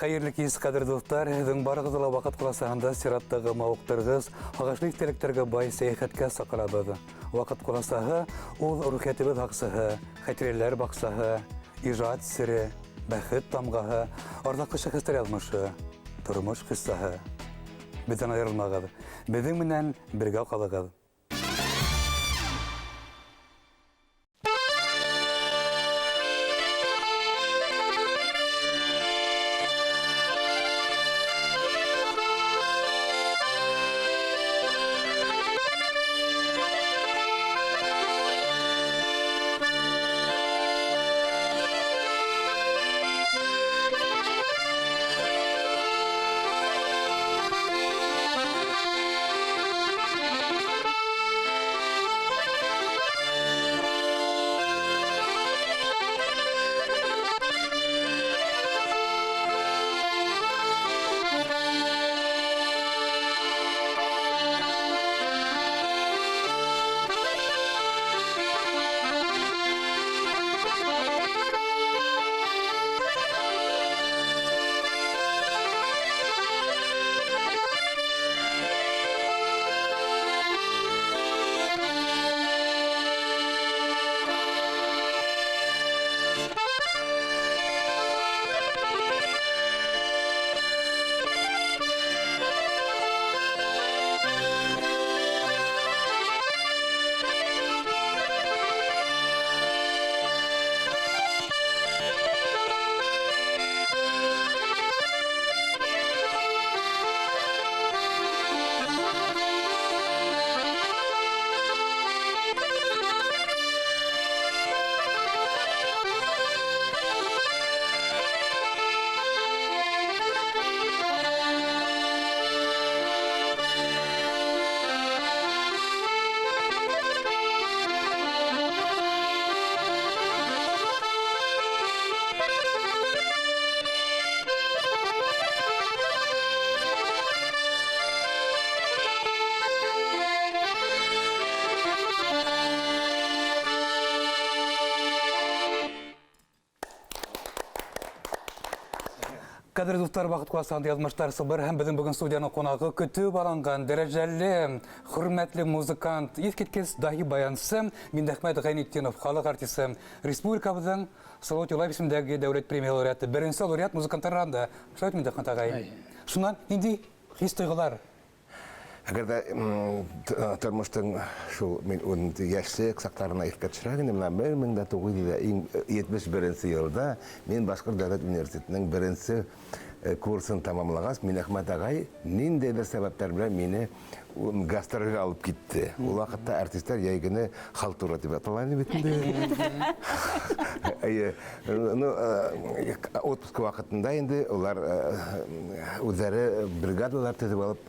Хәйерле кис, ҡәҙерле дуҫтар! Һеҙҙең барығыҙҙы ла Ваҡыт ҡуласаһында сираттағы мауыҡтырғыс, һағышлы иҫтәлектәргә бай сәйәхәткә саҡырабыҙ. Ваҡыт ҡуласаһы ул рухиәтебеҙ һаҡсыһы, хәтирәләр баҡсаһы, ижад сере, бәхет тамғаһы, арҙаҡлы шәхестәр яҙмышы, тормош ҡиссаһы. Беҙҙән айырылмағыҙ, беҙҙең менән бергә ҡалығыҙ. Ҡәҙерле дуҫтар, Ваҡыт ҡуласаһында яҙмыштар сылбыр һәм беҙҙең бөгөн студияның ҡунағы көтөп алынған дәрәжәле, хөрмәтле музыкант, иҫ киткес даһи баянсы Миндәхмәт Ғәйнетдинов, халыҡ артисы, республикабыҙҙың Салауат Юлаев исемендәге дәүләт премия лауреаты, беренсе лауреат музыканттар араһында. Шулай бит, Миндәхмәт ағай? Шунан нинди хис-тойғолар? Әгәр дә тормоштоң шул мин ун йәшлек саҡтарына иҫкә төшөрәм инде, менә 1971 йылда мин Башҡорт дәүләт университетының беренсе курсын тамамлағас, Минәхмәт ағай ниндәйҙер сәбәптәр белән мине гастролгә алып китте. Ул ваҡытта артистар йәй көне халтура тип атала ине бит инде. Әйе, ну, отпуск ваҡытында инде улар үҙҙәре бригадалар төҙөп алып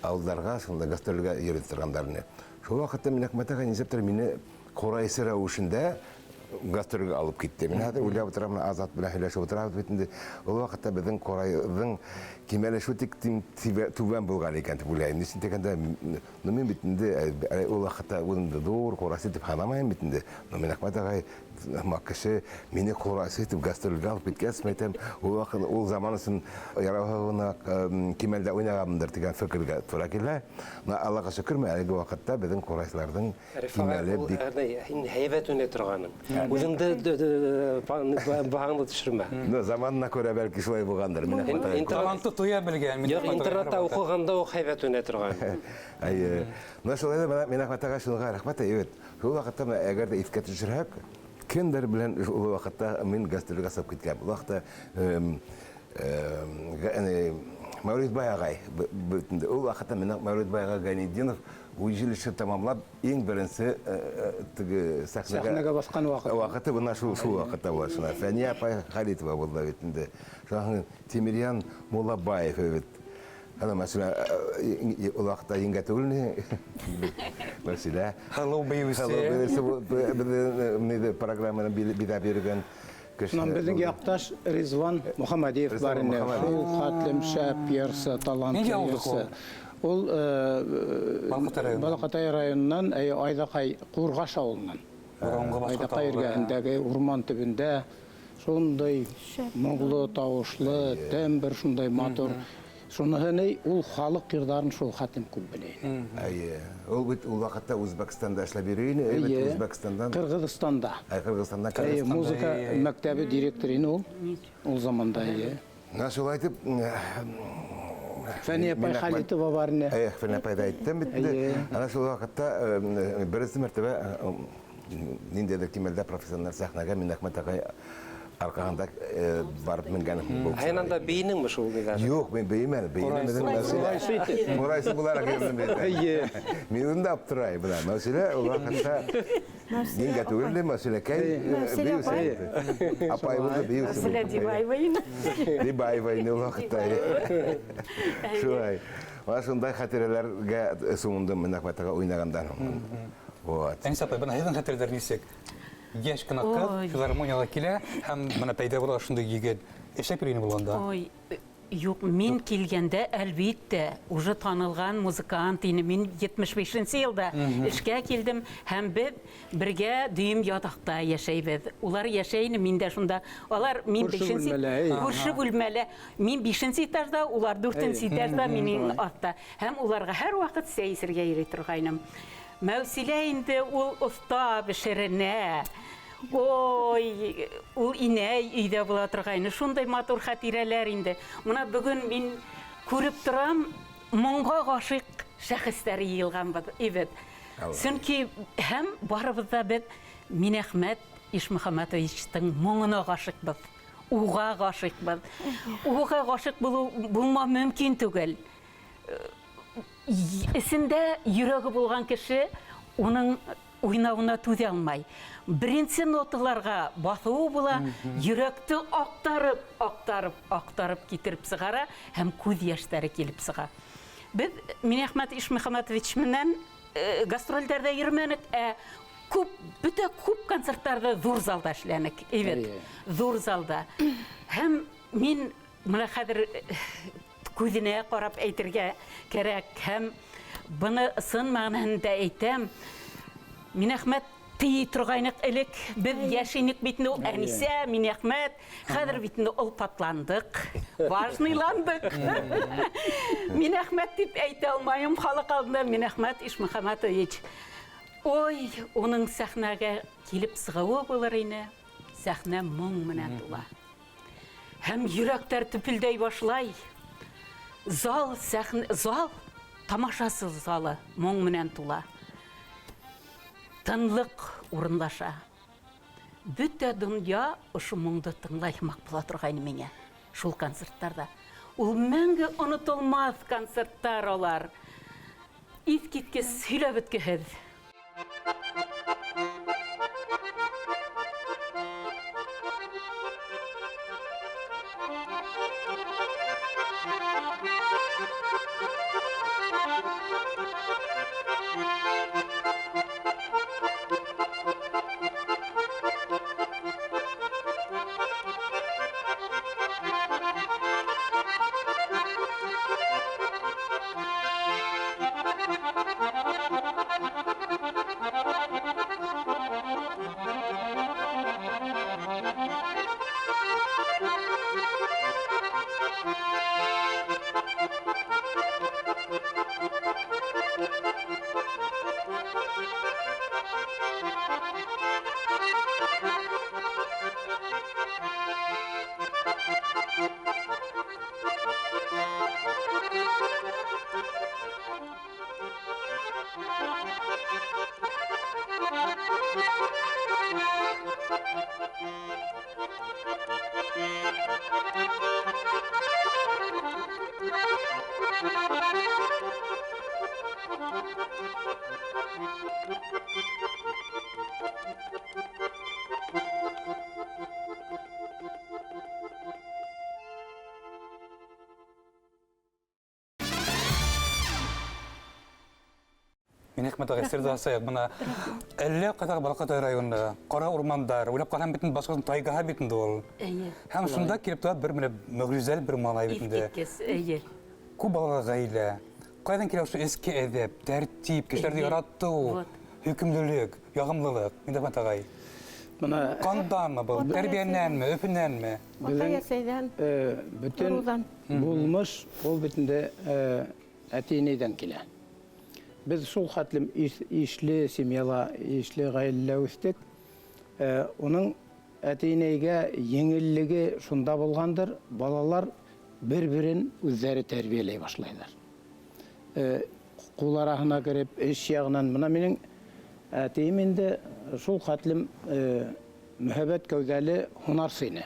ауылдарға шунда гастролгә йөрөй торғандар ине. Шул ваҡытта Минәхмәт ағай нисектер мине ҡурайсы рәүешендә гастролгә алып китте. Мин хәҙер уйлап ултырам, менә Азат белән һөйләшеп ултырабыҙ бит инде. Ул ваҡытта беҙҙең ҡурайҙың кимәле шул тиклем түбән булған икән тип уйлайым. Ни өсөн тигәндә, ну, мин бит инде, ул ваҡытта үҙемде ҙур ҡурайсы тип һанамайым бит инде. Но Минәхмәт ағай һымаҡ кеше мине ҡурайсы итеп гастролгә алып киткәс, мин әйтәм, ул ваҡыт, ул заман өсөн ярауһыҙ ғына кимәлдә уйнағанмындыр тигән фекергә тура килә. Но Аллаға шөкөр, мин әлеге ваҡытта беҙҙең ҡурайсыларҙың кимәле бик Һин һәйбәт уйнай торғаның. Үҙеңде баһаңды төшөрмә. Ну, заманына күрә бәлки шулай булғандыр. Минәхмәт ағай Талантты тоя белгән. Юҡ, интернатта уҡығанда уҡ һәйбәт уйнай торған. Әйе. Ну, шулай ҙа Минәхмәт ағай шуға рәхмәт, әйбәт. Шул ваҡытта мин әгәр ҙә иҫкә төшөрһәк, кемдәр белән ул ваҡытта мин гастролгә сығып киткән. Ул ваҡытта Мәүлитбай ағай бөтөндө. Ул ваҡытта мин Мәүлитбай ағай Гайнетдинов училище тамамлап иң беренсе теге сәхнәгә баҫҡан ваҡыт. Ваҡыты бына шул ваҡытта була. Шуна Фәниә апай Халитова булды бит инде. Шунан һуң Тимерйән Муллабаев бит. Ана мәсәлән, ул ваҡытта еңгә түгел ни? Мәсәлә. Һылыу бейеүсе. Һылыу бейеүсе беҙҙең ниҙе программаны биҙәп йөрөгән кеше. Шунан беҙҙең яҡташ Ризван Мөхәммәдиев бар ине. Шул хәтлем шәп йырсы, талантлы Нигә алдыҡ йырсы. ул? Ул, Балҡатай районынан. Балҡатай районынан, әйе, Айҙаҡай, Ҡурғаш ауылынан. Боронғо башҡорт Айҙаҡай ауылы. эргәһендәге урман төбөндә Шундай моңло тавышлы, тембр шундай матур. Шуныһы ни, ул халыҡ йырҙарын шул хәтлем күп белә ине. Әйе. Ул бит ул ваҡытта Үзбәкстанда эшләп йөрөй ине, әйе бит Үзбәкстандан. Ҡырғыҙстанда. Әй, Ҡырғыҙстандан. Әйе, музыка мәктәбе директоры ине ул. Ул заманда, әйе. Менә шулай итеп, Фәния апай Халитова бар ине. Әйе, Фәния апай да әйттем бит инде. Ана шул ваҡытта беренсе мәртәбә ниндәйҙер кимәлдә профессиональ сәхнәгә Минәхмәт ағай арҡаһында барып менгәнем булды. Һин анда бейенеңме шул нидә? Юҡ, мин бейемәнем. Бейемәнем. Ҡурайсы итеп. Ҡурайсы булараҡ йөрөнөм бит. Эйе. Мин үҙем дә аптырайым бына. Мәүсилә ул ваҡытта еңгә түгел инде, Мәүсиләкәй Мәүсилә бейеүсе булды. Апай булды, бейеүсе Мәүсилә булды. Дибаева ине. Дибаева ине ул ваҡытта. Шулай. Бына шундай хәтирәләргә сумындым Минәхмәт ағай уйнағандан һуң. Вот. Әнисә апай, бына һеҙҙең хәтирәләр нисек? Йәш кенә ҡыҙ Ой. филармонияға килә һәм бына пәйҙә була шундай егет. Эшләп йөрөй ине булғанда. Ой, юҡ, мин килгәндә, әлбиттә, уже танылған музыкант ине. Мин етмеш бишенсе йылда эшкә килдем һәм беҙ бергә дөйөм ятаҡта йәшәйбеҙ. Улар йәшәй ине, мин дә шунда. Алар мин Күрше бишенсе бүлмәлә, эй. Күрше бүлмәлә. Мин бишенсе этажда, улар дүртенсе этажда, минең аҫта. Һәм уларға һәр ваҡыт сәй эсергә йөрөй торғайным. Мәүсилә инде ул оҫта бешеренә. Ой, ул инәй өйҙә була торғайны. Шундай матур хәтирәләр инде. Мына бөгөн мин күреп торам, моңға ғашиҡ шәхестәр йыйылған ибет. Алла. Сөнки һәм барыбыҙ ҙа беҙ Минәхмәт Ишмөхәмәтовичтың моңона ғашиҡбыҙ. Уға ғашиҡбыҙ. Уға ғашиҡ булыу булма мөмкин түгел. Эсендә йөрәге булған кеше уның уйнауына түҙә алмай. Беренсе ноталарға баҫыуы була, йөрәкте аҡтарып, аҡтарып, аҡтарып китереп сығара һәм күҙ йәштәре килеп сыға. Беҙ Минәхмәт Ишмөхәмәтович менән гастролдәрҙә йөрөмәнек, ә бөтә күп концерттарҙы ҙур залда эшләнек. Эйбәт, ҙур залда. Һәм мин бына хәҙер күҙенә ҡарап әйтергә кәрәк, һәм быны ысын мәғәнәһендә әйтәм. Минәхмәт тей торғайныҡ элек, беҙ йәш инек бит инде ул, Әнисә, Минәхмәт, хәҙер бит инде олпатландыҡ, важныйландыҡ. Минәхмәт тип әйтә алмайым халыҡ алдында, Минәхмәт Ишмөхәмәтович. Ой, уның сәхнәгә килеп сығыуы булыр ине, сәхнә моң менән тула. Һәм йөрәктәр төпөлдәй башлай. Зал, сәхнә, зал, тамашасы залы моң менән тула. Тынлыҡ урынлаша. Бөтә донъя ошо моңдо тыңлай һымаҡ була торғайны миңә шул концерттарҙа. Ул мәңге онотолмаҫ концерттар алар. Иҫ киткес, һөйләп бөткөһөҙ. Минәхмәт ағай, серҙе асайыҡ. Бына әллә ҡайҙағы Балаҡатай районы, ҡара урмандар, уйлап ҡараһаң бит инде башҡортоң тайгаһы бит инде ул. Эйе. Һәм шунда килеп тора бер менә мөғжизәл бер малай бит инде. Иҫ киткес, эйе. Күп балалы ғаилә. Ҡайҙан килә ошо эске әҙәп, тәртип, кешеләрҙе Эйе. яратыу, Вот. һөйкөмлөлөк, яғымлылыҡ? Минәхмәт ағай. Бына Ҡанданмы был, тәрбиәнәнме, Өфөнәнме? Атай-әсәйҙән, бөтөн ырыуҙан. булмыш ул бит инде әти-инәйҙән килә. Беҙ шул хәтлем ишле семьяла, ишле ғаиләлә үҫтек. Уның әти-инәйгә еңеллеге шунда булғандыр, балалар бер-берен үҙҙәре тәрбиәләй башлайҙар. Ҡул араһына кереп, эш яғынан. Бына минең әтейем инде шул хәтлем мөһабәт кәүҙәле һунарсы ине.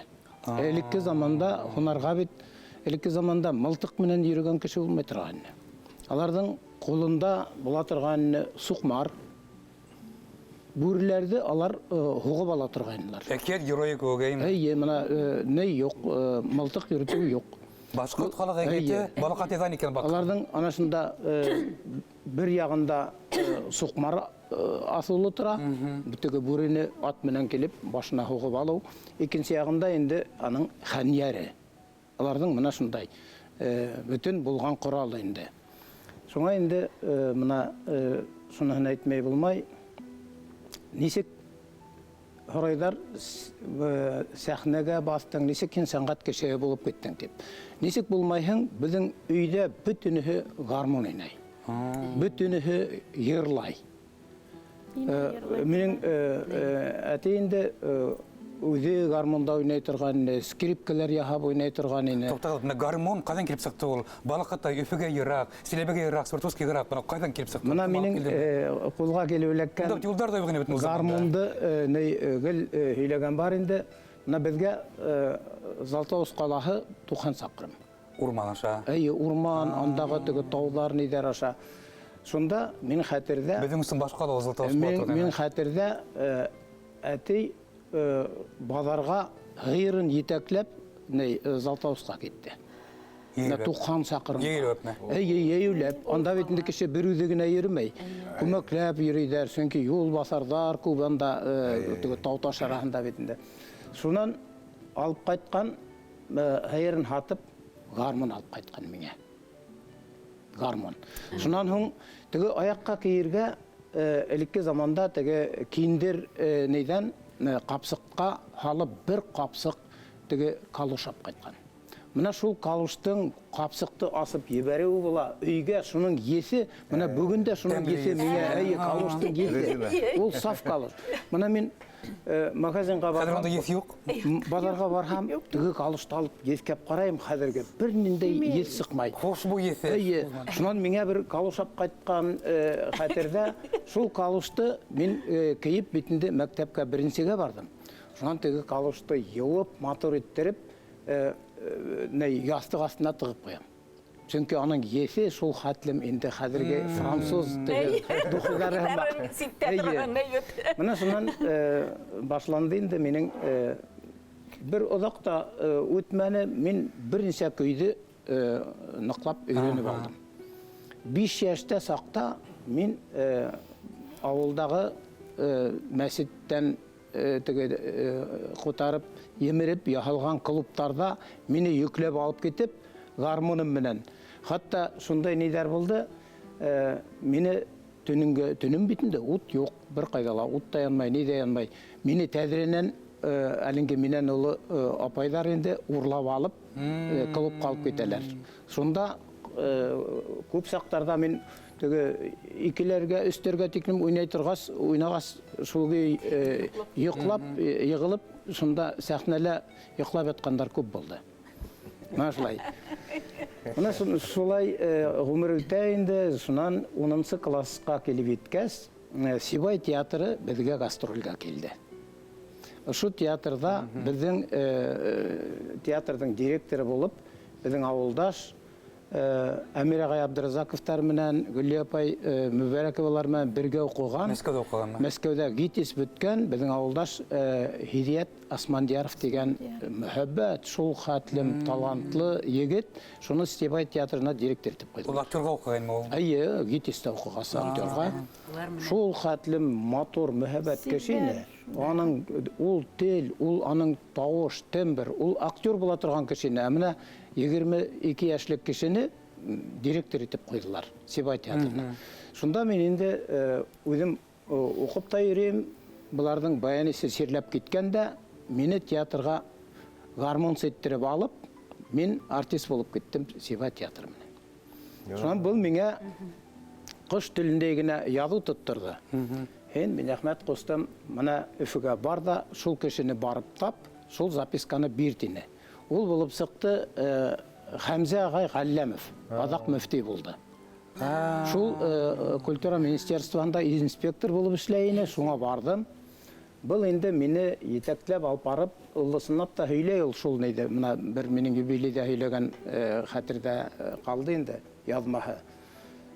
Элекке заманда һунарға бит, элекке заманда мылтыҡ менән йөрөгән кеше булмай торған ине. Аларҙың ҡулында була торған ине суҡмар, бүреләрҙе алар һуғып ала торғайнылар. Әкиәт геройы кеүек, әйме? Эйе, бына ни юҡ, мылтыҡ йөрөтөү юҡ. Башҡорт халыҡ әкиәте балаҡатайҙан икән баҡ. Аларҙың ана шунда бер яғында суҡмар аҫыулы тора, теге бүрене ат менән килеп башына һуғып алыу. Икенсе яғында инде аның хәнйәре. Аларҙың бына шундай бөтөн булған ҡоралы инде. Шуңа инде бына шуныһын әйтмәй булмай. Нисек һорайҙар, сәхнәгә баҫтың, нисек һин сәнғәт кешеһе булып киттең тип. Нисек булмайһың, беҙҙең өйҙә бөтөнөһө гармун уйнай. Бөтөнөһө йырлай. Минең әтей инде үҙе гармунда уйнай торған ине, скрипкалар яһап уйнай торған ине. Туҡтағыҙ, бына гармун ҡайҙан килеп сыҡты ул? Балаҡатай Өфөгә йыраҡ, Силәбегә йыраҡ, Свердловскийға йыраҡ, бына ҡайҙан килеп сыҡты? Бына Кем алып минең, килде? ҡулға килеп эләккән Бында бит юлдар ҙа юҡ ине бит ул заманда. гармунды гел һөйләгән бар инде. Бына беҙгә Златоуст ҡалаһы туҡһан саҡрым. Урман аша. Эйе, урман, андағы теге тауҙар ниҙәр аша. Шунда мин хәтерҙә Беҙҙең өсөн башҡа ла Златоуст була торған. Мин хәтерҙә әтей баҙарға һыйырын етәкләп, Златоустҡа китте. Йәйеләп. Менә туҡһан саҡрым. Йәйеләпме? Эйе, йәйеләп. Анда бит инде кеше бер үҙе генә йөрөмәй. Күмәкләп йөрөйҙәр, сөнки юл баҫарҙар күп анда теге тау таш араһында бит инде. Шунан алып ҡайтҡан, һыйырын һатып, гармун алып ҡайтҡан миңә. Гармун. Шунан һуң теге аяҡҡа кейергә элекке заманда теге киндер нейҙән ҡапсыҡҡа һалып бер ҡапсыҡ теге калуш алып ҡайтҡан. Мына шул калуштың ҡапсыҡты асып ебәреүе була өйгә, шуның еҫе, мына бөгөн дә шуның Тәмле еҫе еҫе. миңә, әйе, калуштың еҫе. Ул саф калуш. Мына мин магазинға Хәҙер барһам, унда еҫ юҡ? Баҙарға барһам, теге калушты алып еҫкәп ҡарайым, хәҙерге бер ниндәй еҫ сыҡмай. Хушбуй еҫе. Эйе, шунан миңә бер калуш алып ҡайтҡан хәтерҙә, шул калушты мин кейеп бит инде мәктәпкә беренсегә барҙым. Шунан теге калушты йыуып, матур иттереп, яҫтыҡ аҫтына тығып ҡуям. Сөнки аның еҫе шул хәтлем инде хәҙерге француз теге духылары һымаҡ. Ситтә Эйе. торған, әйе. Мына шунан башланды инде минең бер оҙаҡ та үтмәне, мин бер нисә көйҙө ныҡлап өйрәнеп алдым. 5 йәштә саҡта мин ауылдағы мәсеттән теге ҡутарып, емереп яһалған клубтарҙа мине йөкләп алып китеп, гармуным менән. Хатта шундай ниҙәр булды, мине төнөнгә, төнөм бит инде, ут юҡ, бер ҡайҙа ла ут та янмай, ни ҙә янмай. Мине тәҙрәнән әлеңге минән оло апайҙар инде урлап алып клубҡа алып китәләр. Шунда күп саҡтарҙа мин теге икеләргә, өстәргә тиклем уйнай торғас, уйнағас шул көй йоҡлап, йығылып, шунда сәхнәлә йоҡлап ятҡандар күп булды. Мына шулай. Мына шулай ғүмер үтә инде. Шунан унынсы классҡа килеп еткәс, Сибай театры беҙгә гастролгә килде. Ошо театрҙа беҙҙең театрҙың директоры булып, беҙҙең ауылдаш Әмир ағай Абдразаковтар менән Гөллиә апай Мөбәрәковалар менән бергә уҡыған. Мәскәүҙә уҡығанмы? Мәскәүҙә ГИТИС бөткән беҙҙең ауылдаш Һиҙиәт Асмандияров тигән мөхәббәт, шул хәтлем талантлы егет, шуны Сибай театрына директор итеп ҡуйҙы. Ул актерға уҡығанмы ул? Эйе, ГИТИСта уҡығас актерға. Шул хәтлем матур мөхәббәт кеше ине. Аның ул тел, ул аның тауыш, тембр, ул актер була торған кеше ине. Ә менә 22 йәшлек кешене директор итеп ҡуйҙылар Сибай театрына. Шунда мин инде үҙем уҡып та йөрөйөм, Быларҙың баянисы сирләп киткән дә, мине театрға гармунсы иттереп алып, мин артист булып киттем Сибай театры менән. Шунан был миңә ҡош телендәй генә яҙыу тотторҙо. Һин, Минәхмәт ҡустым, мына Өфөгә бар да, шул кешене барып тап, шул записканы бир тине. Ул булып сыҡты Хәмзә ағай Ғәлләмов, аҙаҡ мөфти булды. Шул культура министерствоһында инспектор булып эшләй ине, шуңа барҙым. Был инде мине етәкләп алып барып, ылысынлап та һөйләй ул шул нейҙе. Мына бер минең юбилейҙә һөйләгән хәтерҙә ҡалды инде яҙмаһы.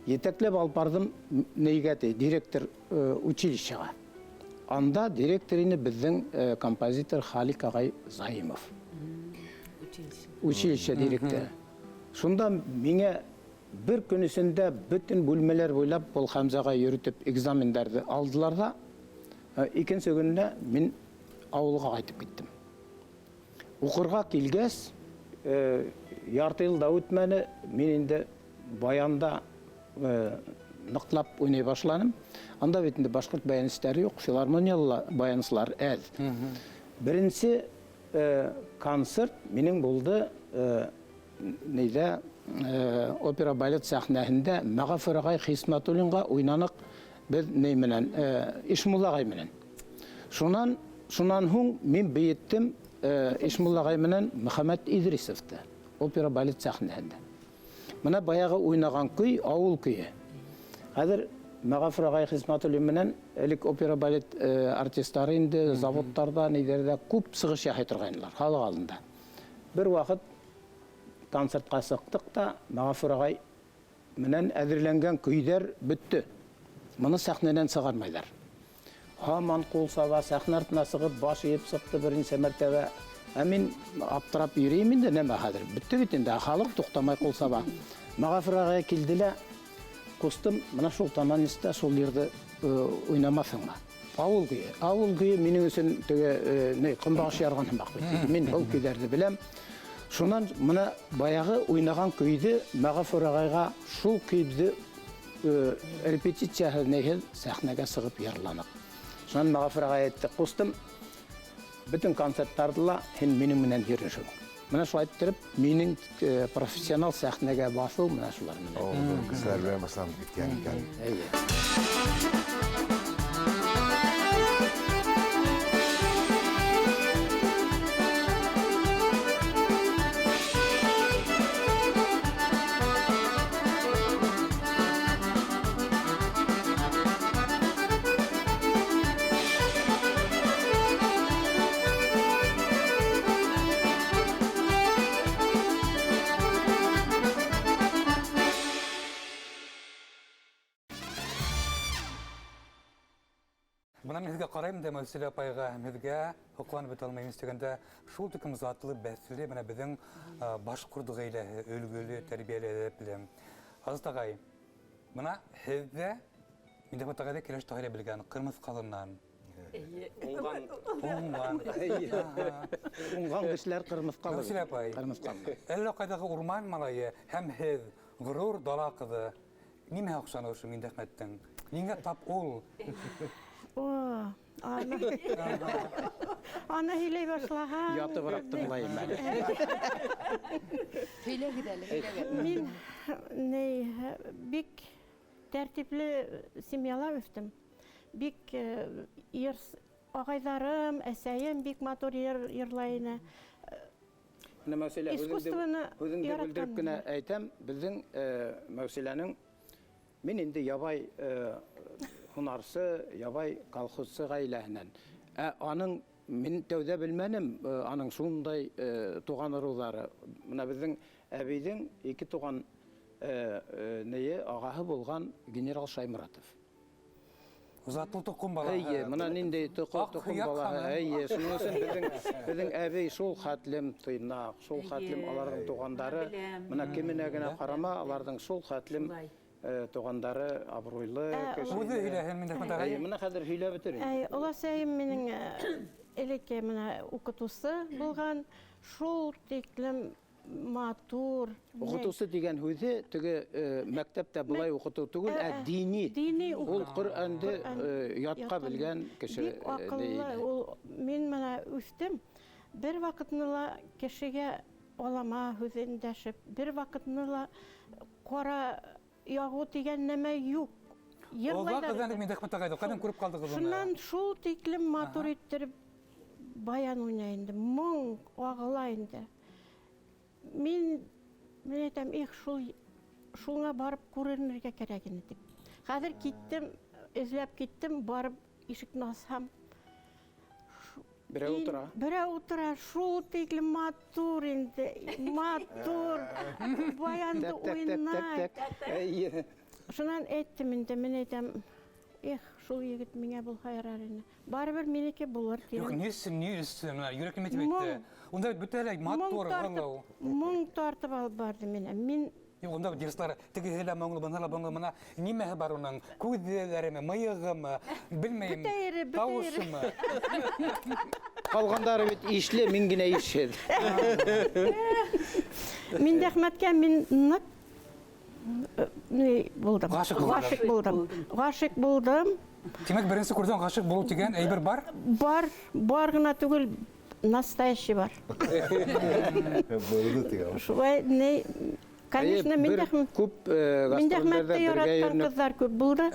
Етәкләп алып барҙым нейгә ти, директор училищеға. Анда директор ине беҙҙең композитор Халик ағай Заимов. Училище директоры. Шунда миңә бер көн эсендә бөтөн бүлмәләр буйлап был Хәмзәгә йөрөтөп экзамендарҙы алдылар ҙа, икенсе көнөнә мин ауылға ҡайтып киттем. Уҡырға килгәс, ярты йыл да үтмәне, мин инде баянда ныҡлап уйнай башланым. Анда бит инде башҡорт баянистары юҡ, филармониялы баянсылар әҙ. Беренсе концерт минең булды нейҙә, опера балет сәхнәһендә Мәғәфүр ағай Хисмәтуллинға уйнаныҡ беҙ ней менән, Ишмулла ағай менән. Шунан һуң мин бейеттем Ишмулла ағай менән Мөхәммәт Идрисовты опера балет сәхнәһендә. Мына баяғы уйнаған көй ауыл көйө. Хәҙер Мәғәфүр ағай Хисмәтуллин менән элек опера балет артисттары инде заводтарҙа, нейҙәрҙә күп сығыш яһай торғайнылар халыҡ алдында. Бер ваҡыт концертҡа сыҡтыҡ та Мәғәфүр ағай менән әҙерләнгән көйҙәр бөттө. Мыны сәхнәнән сығармайҙар. Һаман ҡул саба, сәхнә артына сығып, баш эйеп сыҡты бер нисә мәртәбә. Ә мин аптырап йөрөйөм инде, нәмә хәҙер? Бөттө бит инде, халыҡ туҡтамай ҡул саба. Мәғәфүр ағай килде лә, ҡустым, мына шул тональностьта шул йырҙы уйнамаҫһыңмы? Ауыл көйө. Ауыл көйө минең өсөн теге, ни, ҡомбағыш ярған һымаҡ бит. Мин был көйҙәрҙе беләм. Шунан мына баяғы уйнаған көйҙө Мәғәфүр ағайға шул көйҙө репетицияһы нейһеҙ сәхнәгә сығып йырланыҡ. Шунан Мәғәфүр ағай әйтте, ҡустым, бөтөн концерттарҙы ла һин минең менән йөрөрһөң. Мына шулай иттереп, минең профессионал сәхнәгә баҫыу мына шулар менән. О, кешеләр белән башланып киткән икән. Эйе. Бына мин һеҙгә ҡарайым да, Мәүсилә апайға һәм һеҙгә һоҡланып бөтә алмайым тигәндә, шул тиклем затлы, бәҫле, бына беҙҙең башҡорт ғаиләһе, өлгөлө, тәрбиәле, әҙәпле. Азат ағай, бына һеҙ ҙә Миндәхмәт ағай ҙа Кәләш Таһирә белгән ҡырмыҫҡалынан. Уңған. Уңған. Уңған кешеләр ҡырмыҫҡалы. Мәүсилә апай, Ҡырмыҫҡалы. Әллә ҡайҙағы урман малайы һәм һеҙ, ғорур дала ҡыҙы. Нимә оҡшаны ошо Миндәхмәттең? Ниңә тап ул? О, аны һөйләй башлаһаң. Ятыбыраҡ тыңлайым әле. Һөйләгеҙ әле, һөйләгеҙ. Мин бик тәртипле семьяла үҫтем. Бик йыр ағайҙарым, әсәйем бик матур йыр йырлай ине. Менә Мәүсилә, Искусствоны һүҙеңде яратҡан бүлдереп кенә әйтәм, беҙҙең Мәүсиләнең мин инде ябай һунарсы, ябай колхозсы ғаиләһенән. Ә аның мин тәүҙә белмәнем, аның шундай туған ырыуҙары. Мына беҙҙең әбейҙең ике туған нейе ағаһы булған генерал Шаймуратов. Затлы тоҡом балаһы. Эйе, мына ниндәй Аҡ тоҡом һөйәк балаһы. ханым. Эйе, шуның өсөн беҙҙең әбей шул хәтлем тыйнаҡ, шул хәтлем Эйе. аларҙың туғандары. Беләм. Мына кеменә генә ҡарама, аларҙың шул хәтлем, Шулай. туғандары абруйлы кеше. Үҙе һөйләһен, мин дә хәҙер. Эйе, мына хәҙер һөйләп бөтөр инде. Әй, оласайым минең элекке мына уҡытыусы булған, шул тиклем матур. Уҡытыусы тигән һүҙе теге мәктәптә былай уҡытыу түгел, ә дини. Дини Ул Ҡөрьәнде ятҡа белгән кеше. Бик аҡыллы. Ул мин менә үҫтем. Бер ваҡытны ла кешегә алама һүҙе өндәшеп, бер ваҡытны ла ҡара яғыу тигән нәмә юҡ. Оҙаҡ эҙләнек Миндәхмәт ағайҙы, ҡайҙан күреп ҡалдығыҙ уны? Шунан шул тиклем матур иттереп баян уйнай инде, моң ағыла инде. Мин әйтәм, их, шуңа барып күренергә кәрәк ине тип. Хәҙер киттем, эҙләп киттем, барып ишекне асһам, Берәү ултыра. Берәү ултыра, шул тиклем матур инде, матур. Баянды уйнай. Шунан әйттем инде, мин әйтәм, эх, шул егет миңә булһа ярар ине. Барыбер минеке булыр тинем. Юҡ, ни өсөн, ни өсөн, менә йөрәк нимә тип әйтте? Унда бит бөтә лә матур, аңлау. Моң тартып алып барҙы мине. Мин Юҡ, унда бит йырсылар тегеһе лә моңло, быныһы ла моңло, мына нимәһе бар уның? Күҙҙәреме, мыйығымы, белмәйем, Бөтә ере, бөтә ере. тауышымы? Ҡалғандары бит ишле, мин генә ишһеҙ. Миндәхмәткә мин ныҡ ни булдым. Ғашиҡ булдым. Ғашиҡ булдым. Ғашиҡ булдым. Тимәк, беренсе күрҙән ғашиҡ булыу тигән әйбер бар? Бар, бар ғына түгел, настоящий бар. Булды тигән. Шулай, ни, конечно, Күп Миндәхмәтте гастролдәрҙә бергә яратҡан йөрөнөп ҡыҙҙар күп булды.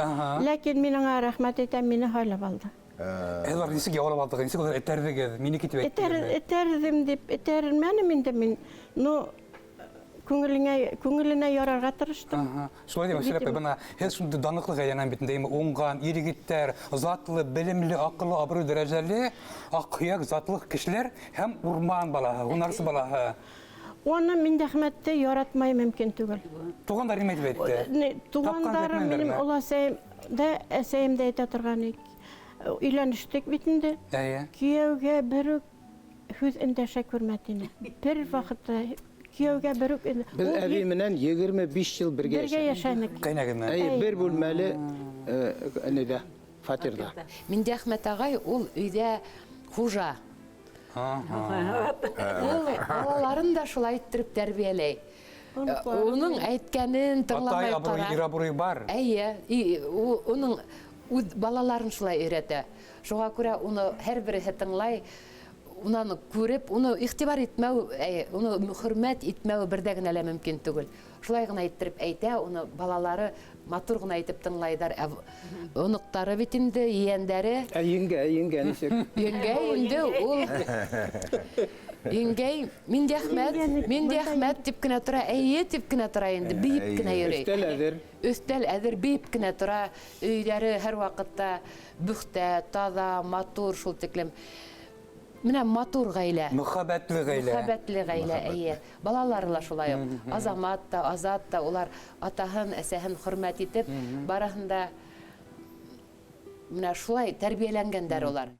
Ләкин мин аңа рәхмәт әйтәм, мине һайлап алды. Улар нисек яулап алдығыҙ, нисек улар этәрҙегеҙ, минеке тип әйттегеҙме? Этәрҙем тип, этәрмәнем инде мин. Но күңеленә ярарға тырыштым. Шулай тип, Әсирә апай, бына һеҙ шундай данлыҡлы ғаиләнән бит инде, уңған, ир егеттәр, затлы, белемле, аҡыллы, абруй дәрәжәле, аҡ һөйәк затлы кешеләр һәм урман балаһы, һунарсы балаһы. Уны Миндәхмәтте яратмай мөмкин түгел. Туғандар нимә тип әйтте? Туғандарым Тапҡан минем әйтмәйҙәрме? оласайым да, әсәйем дә әйтә торған ик. Өйләнештек бит инде. Кейәүгә бер үк һүҙ өндәшә күрмәне ине. Бер ваҡытта кейәүгә бер үк Беҙ әбей менән 25 йыл бергә Бергә йәшәнек. йәшәнек. Ҡәйнәгеҙ менән? Әйе, бер бүлмәле, нидә, фатирҙа. Миндәхмәт ағай ул өйҙә хужа. Ул балаларын да шулай иттереп тәрбиәләй. Уның әйткәнен тыңламай Атай абруй, ҡара. ир абруй бар. Әйе, уның үҙ балаларын шулай өйрәтә. Шуға күрә уны һәр береһе тыңлай, унан күреп, уны иғтибар итмәү, уны хөрмәт итмәү берҙә генә лә мөмкин түгел. Шулай ғына иттереп әйтә, уны балалары матур ғына итеп тыңлайҙар. Ә оноҡтары бит инде, ейәндәре. Ә еңгә, еңгә нисек? Еңгә инде ул. Еңгәй, Миндәхмәт, Миндәхмәт тип кенә тора, әйе тип кенә тора инде, бейеп кенә йөрөй. Өҫтәл әҙер. Өҫтәл әҙер, бейеп кенә тора. Өйҙәре һәр ваҡытта бөхтә, таҙа, матур шул тиклем. Менә матур ғаилә. Мөхәббәтле ғаилә. Мөхәббәтле ғаилә, әйе. Балалары ла шулай уҡ. Азамат та, Азат та, улар атаһын, әсәһен хөрмәт итеп, барыһын да менә шулай тәрбиәләнгәндәр улар.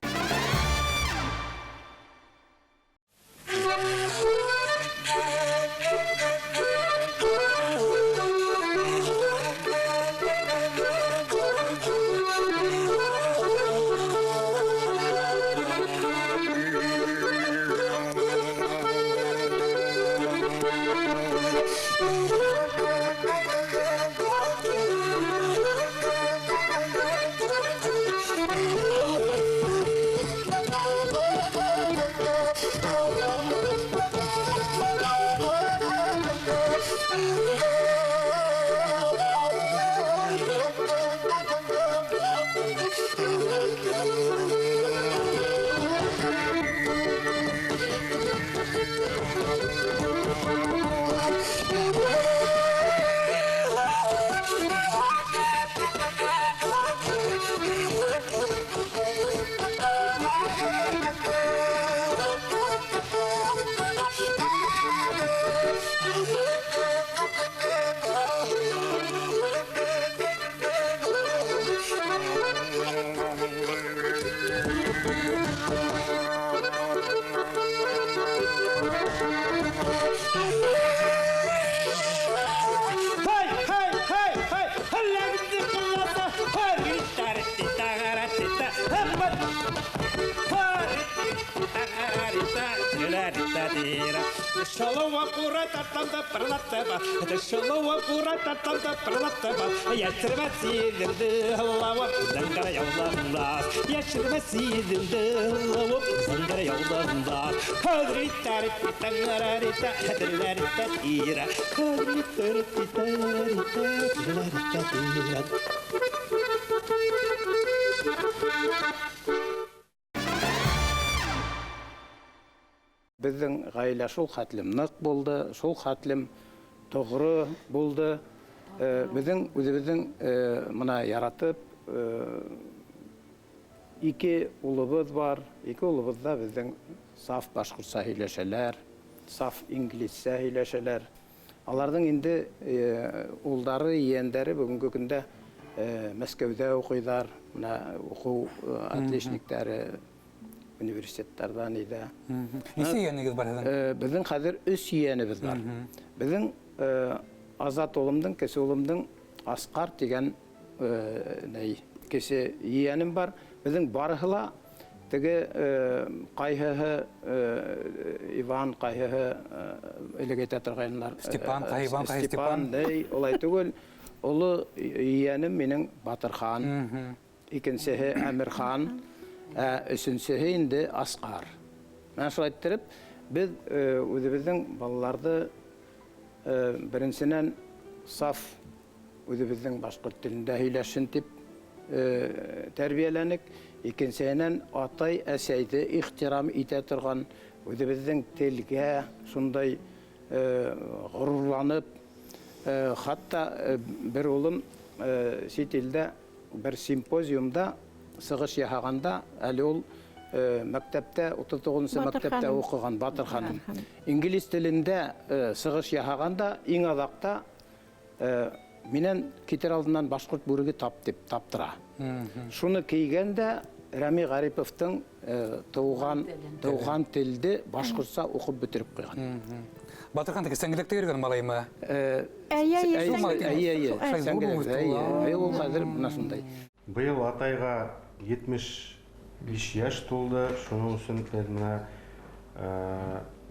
Беҙҙең ғаилә шул хәтлем ныҡ булды, шул хәтлем тоғро булды. Беҙҙең үҙебеҙҙең мына яратып ике улыбыҙ бар. Ике улыбыҙ ҙа беҙҙең саф башҡортса һөйләшәләр, саф инглизсә һөйләшәләр. Аларҙың инде улдары, ейәндәре бөгөнгө көндә Мәскәүҙә уҡыйҙар, мына уҡыу отличниктары университеттарҙан иҙә. Нисә ейәнегеҙ бар һеҙҙең? Беҙҙең хәҙер 3 ейәнебеҙ бар. Беҙҙең Азат улымдың, кесе улымдың Асҡар тигән кесе ейәнем бар. Беҙҙең барыһы ла теге ҡайһыһы Иван, ҡайһыһы элек әйтә торғайнылар. Степан, ҡайһы Иван, ҡайһы Степан. Улай түгел. Оло ейәнем минең Батырхан, икенсеһе Әмирхан, өсөнсөһө инде Асҡар. Менә шулай иттереп, беҙ үҙебеҙҙең балаларҙы беренсенән саф үҙебеҙҙең башҡорт телендә һөйләшһен тип тәрбиәләнек, икенсеһенән атай-әсәйҙе ихтирам итә торған, үҙебеҙҙең телгә шундай ғорурланып, хатта бер улым сит илдә бер симпозиумда сығыш яһағанда, әле ул мәктәптә, 39-нсы мәктәптә уҡыған Батырханым. Инглиз телендә сығыш яһағанда, иң аҙаҡта минән китер алдынан башҡорт бүреге тап тип таптыра. Шуны кейгәндә Рәми Ғариповтың тыуған телде башҡортса уҡып бөтөрөп ҡуйған. Батырхан теге сәңгеләктә йөрөгән малаймы? Әйе, әйе, сәңгеләктә, әйе. Ул хәҙер бына шундай. Быйыл атайға 75 йәш тулды. Шуның өсөн беҙ менә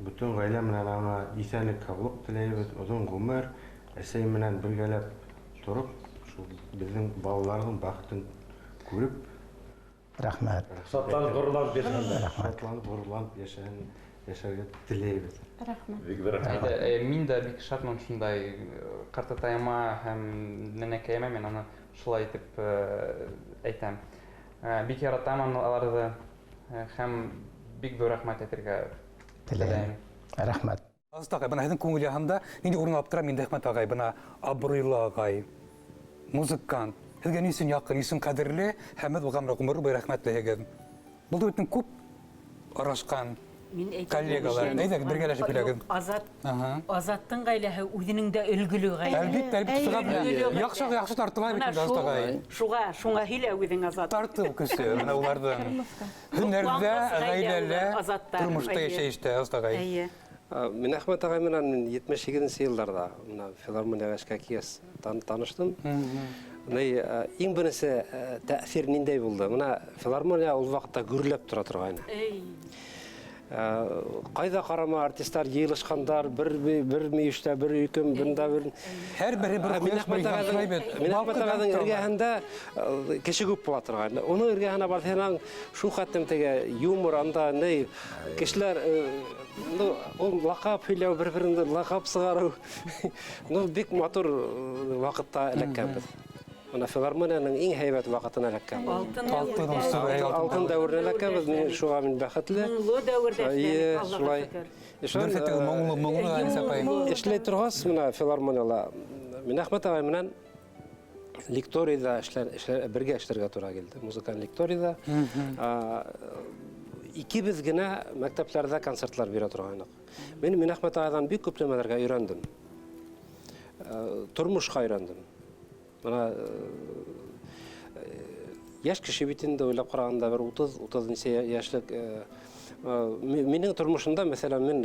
бөтөн ғаилә менән аңа иҫәнлек, һаулыҡ теләйбеҙ, оҙон ғүмер, әсәй менән бергәләп тороп, шул беҙҙең балаларҙың бәхетен күреп, рәхмәт. Шатланып, ғорурланып йәшәһен. Шатланып, ғорурланып йәшәһен, йәшәргә теләйбеҙ. Рәхмәт. Бик рәхмәт. Мин дә бик шатмын шундай ҡартатайыма һәм нәнәкәйемә, мин аны шулай итеп әйтәм. Бик яратам аларҙы һәм бик ҙур рәхмәт әйтергә теләйем. Рәхмәт. Азат ағай, бына һеҙҙең күңел яһында ниндәй урын алып тора Миндәхмәт ағай, бына абруйлы ағай, музыкант. Һеҙгә ни өсөн яҡын, ни өсөн ҡәҙерле һәм һеҙ уға ғүмер буйы рәхмәтлеһегеҙ. Булды бит күп аралашҡан коллегалар. Әйҙәгеҙ, бергәләшеп һөйләгеҙ. Азаттың ғаиләһе үҙенең дә өлгөлө ғаилә. Әлбиттә, әлбиттә, шуға менә яҡшы, яҡшы тартыла бит инде Азат ағай. Шуға һөйлә үҙең, Азат. Тартыу көсө менә уларҙың. Һөнәрҙә, ғаиләлә, тормошта йәшәйештә, Азат ағай. Эйе. Минәхмәт ағай менән мин 78-нсе йылдарҙа мына филармонияға эшкә килгәс таныштым. Иң беренсе тәьҫир ниндәй булды? Мына филармония ул ваҡытта гөрләп тора торғайны. Ҡайҙа ҡарама артисттар йыйылышҡандар, бер мөйөштә, бер өйкөм, бында бер. Һәр береһе бер ҡояш, бер илһам, шулай бит. Минәхмәт ағайҙың эргәһендә кеше күп була торғайны. Уның эргәһенә барһаң, шул хәтлем теге юмор анда, ни, кешеләр, ну, ул лаҡап һөйләү, бер-береңде лаҡап сығарыу. Ну, бик матур ваҡытта эләккәнбеҙ. Мына филармонияның иң һәйбәт ваҡытына эләккәнбеҙ. Алтын дәүеренә эләккәнбеҙ. Мин шуға мин бәхетле. Моңло дәүерҙә эшләнек, Аллаға шөкөр. Моңло, моңло, Әнисә апай. Эшләй торғас, мына филармонияла Минәхмәт ағай менән лекторийҙа бергә эшләргә тура килде. Музыкаль лекторийҙа. Икебеҙ генә мәктәптәрҙә концертлар бирә торғайныҡ. Мин Минәхмәт ағайҙан бик күп нәмәләргә өйрәндем. Тормошҡа өйрәндем. Мына йәш кеше бит инде уйлап ҡарағанда бер утыҙ нисә йәшлек, минең тормошомда, мәҫәлән, мин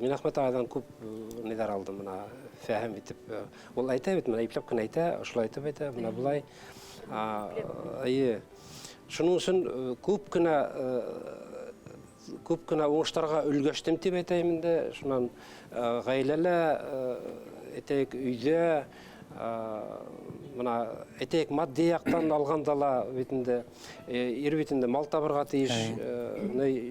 Минәхмәт ағайҙан күп ниҙәр алдым, мына фәһем итеп. Ул әйтә бит, мына ипләп кенә әйтә, ошолай итеп әйтә, мына былай. Эйе. Шуның өсөн күп кенә Күп кенә уңыштарға өлгәштем тип әйтәйем инде. Шунан ғаиләлә, әйтәйек, өйҙә, мына әйтәйек, матди яҡтан алғанда ла бит инде ир бит инде мал табырға тейеш,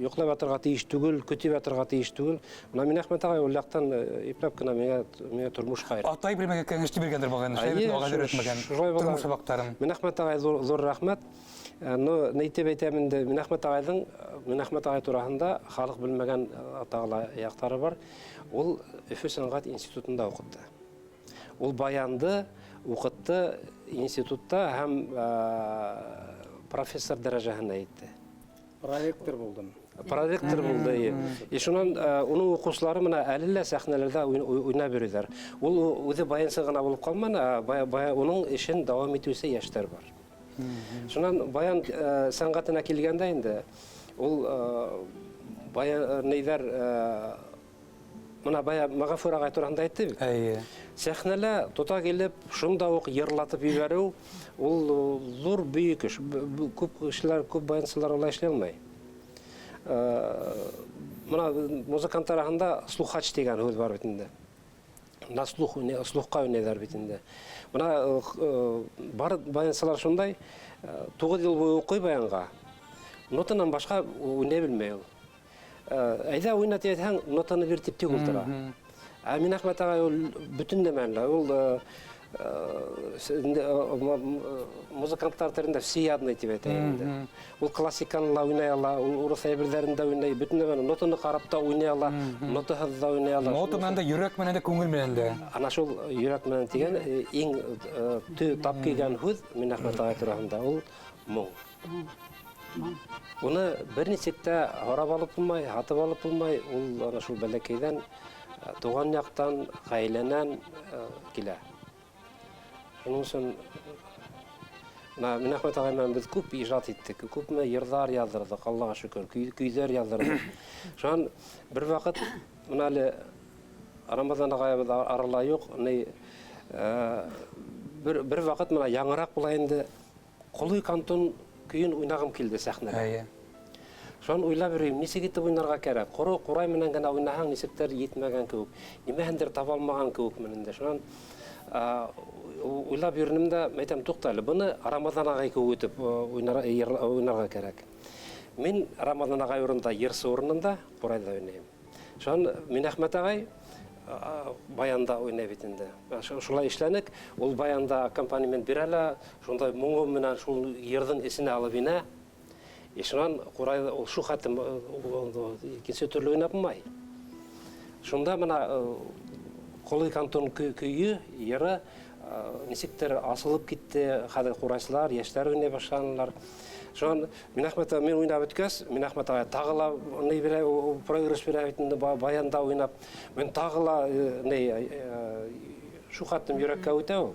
йоҡлап ятырға тейеш түгел, көтөп ятырға тейеш түгел. Мына Минәхмәт ағай ул яҡтан ипләп кенә миңә тормош ҡайыр. Атай бер кәңәште биргәндер булған, шулай шулай була. Тормош һабаҡтарын. Минәхмәт ағай ҙур рәхмәт. Но ни тип әйтәм инде, Минәхмәт ағайҙың, Минәхмәт ағай тураһында халыҡ белмәгән тағы ла яҡтары бар. Ул Өфө сәнғәт институтында уҡытты. Ул баянды уҡытты институтта һәм профессор дәрәжәһенә етте. Проректор булдым. Проректор булды. И шунан уның уҡыусылары мына әле лә сәхнәләрҙә уйнап йөрөйҙәр. Ул үҙе баянсы ғына булып ҡалманы, уның эшен дауам итеүсе йәштәр бар. Шунан баян сәнғәтенә килгәндә инде ул баян нейҙәр, мына бая Мәғәфүр ағай тураһында әйтте бит. Әйе. Сәхнәлә тота килеп, шунда уҡ йырлатып ебәреү ул ҙур бөйөк эш. Күп кешеләр, күп баянсылар улай эшләй алмай. Мына музыканттар араһында слухач тигән һүҙ бар бит инде. На слух, слухҡа уйнайҙар бит инде. Мына бар баянсылар шундай, 9 йыл буйы уҡый баянға. Нотанан башҡа уйнай белмәй ул. Әйҙә уйна тип әйтһәң, нотаны бир тип тик ултыра. Ә Минәхмәт ағай ул бөтөн нәмәне лә, ул музыканттар телендә всеядный тип әйтәйем инде. Ул классиканы ла уйнай ала, ул урыҫ әйберҙәрен дә уйнай, бөтөн нәмәне нотаны ҡарап та уйнай ала, нотаһыҙ ҙа уйнай ала. Нота менән дә, йөрәк менән дә, күңел менән дә. Ана шул йөрәк менән тигән иң тап килгән һүҙ Минәхмәт ағай тураһында ул моң. Уны бер нисек тә һорап алып булмай, һатып алып булмай, ул ана шул бәләкәйҙән, тыуған яҡтан, ғаиләнән килә. Шуның өсөн мына Минәхмәт ағай менән беҙ күп ижад иттек, күпме йырҙар яҙҙырҙыҡ, Аллаға шөкөр, көйҙәр яҙҙырҙыҡ. Шунан бер ваҡыт мына әле Рамаҙан ағайыбыҙ арала юҡ, бер ваҡыт мына яңыраҡ була инде, Ҡолой кантон көйөн уйнағым килде сәхнәлә. Шунан уйлап йөрөйөм, нисек итеп уйнарға кәрәк? Ҡоро ҡурай менән генә уйнаһаң, нисектер етмәгән кеүек, нимәһендер таба алмаған кеүекмен инде. Шунан уйлап йөрөнөм дә, әйтәм, туҡта әле, быны Рамаҙан ағай кеүек итеп уйнарға кәрәк. Мин Рамаҙан ағай урынында, йырсы урынында ҡурайҙа уйнайым. Шунан Минәхмәт ағай баянда уйнай бит инде. Шулай эшләнек, ул баянда аккомпанемент бирә лә, шундай моңо менән шул йырҙың эсенә алып инә. И шунан ҡурай ул шул хәтлем икенсе төрлө уйнап булмай. Шунда мына Ҡолой кантон көйө, йыры нисектер асылып китте, хәҙер ҡурайсылар, йәштәр уйнай башланылар. Шунан Минәхмәт ағай, мин уйнап бөткәс, Минәхмәт ағай тағы ла ни бирә, проигрыш бирә бит инде, баянда уйнап. Мин тағы ла ни шул хәтлем йөрәккә үтә ул.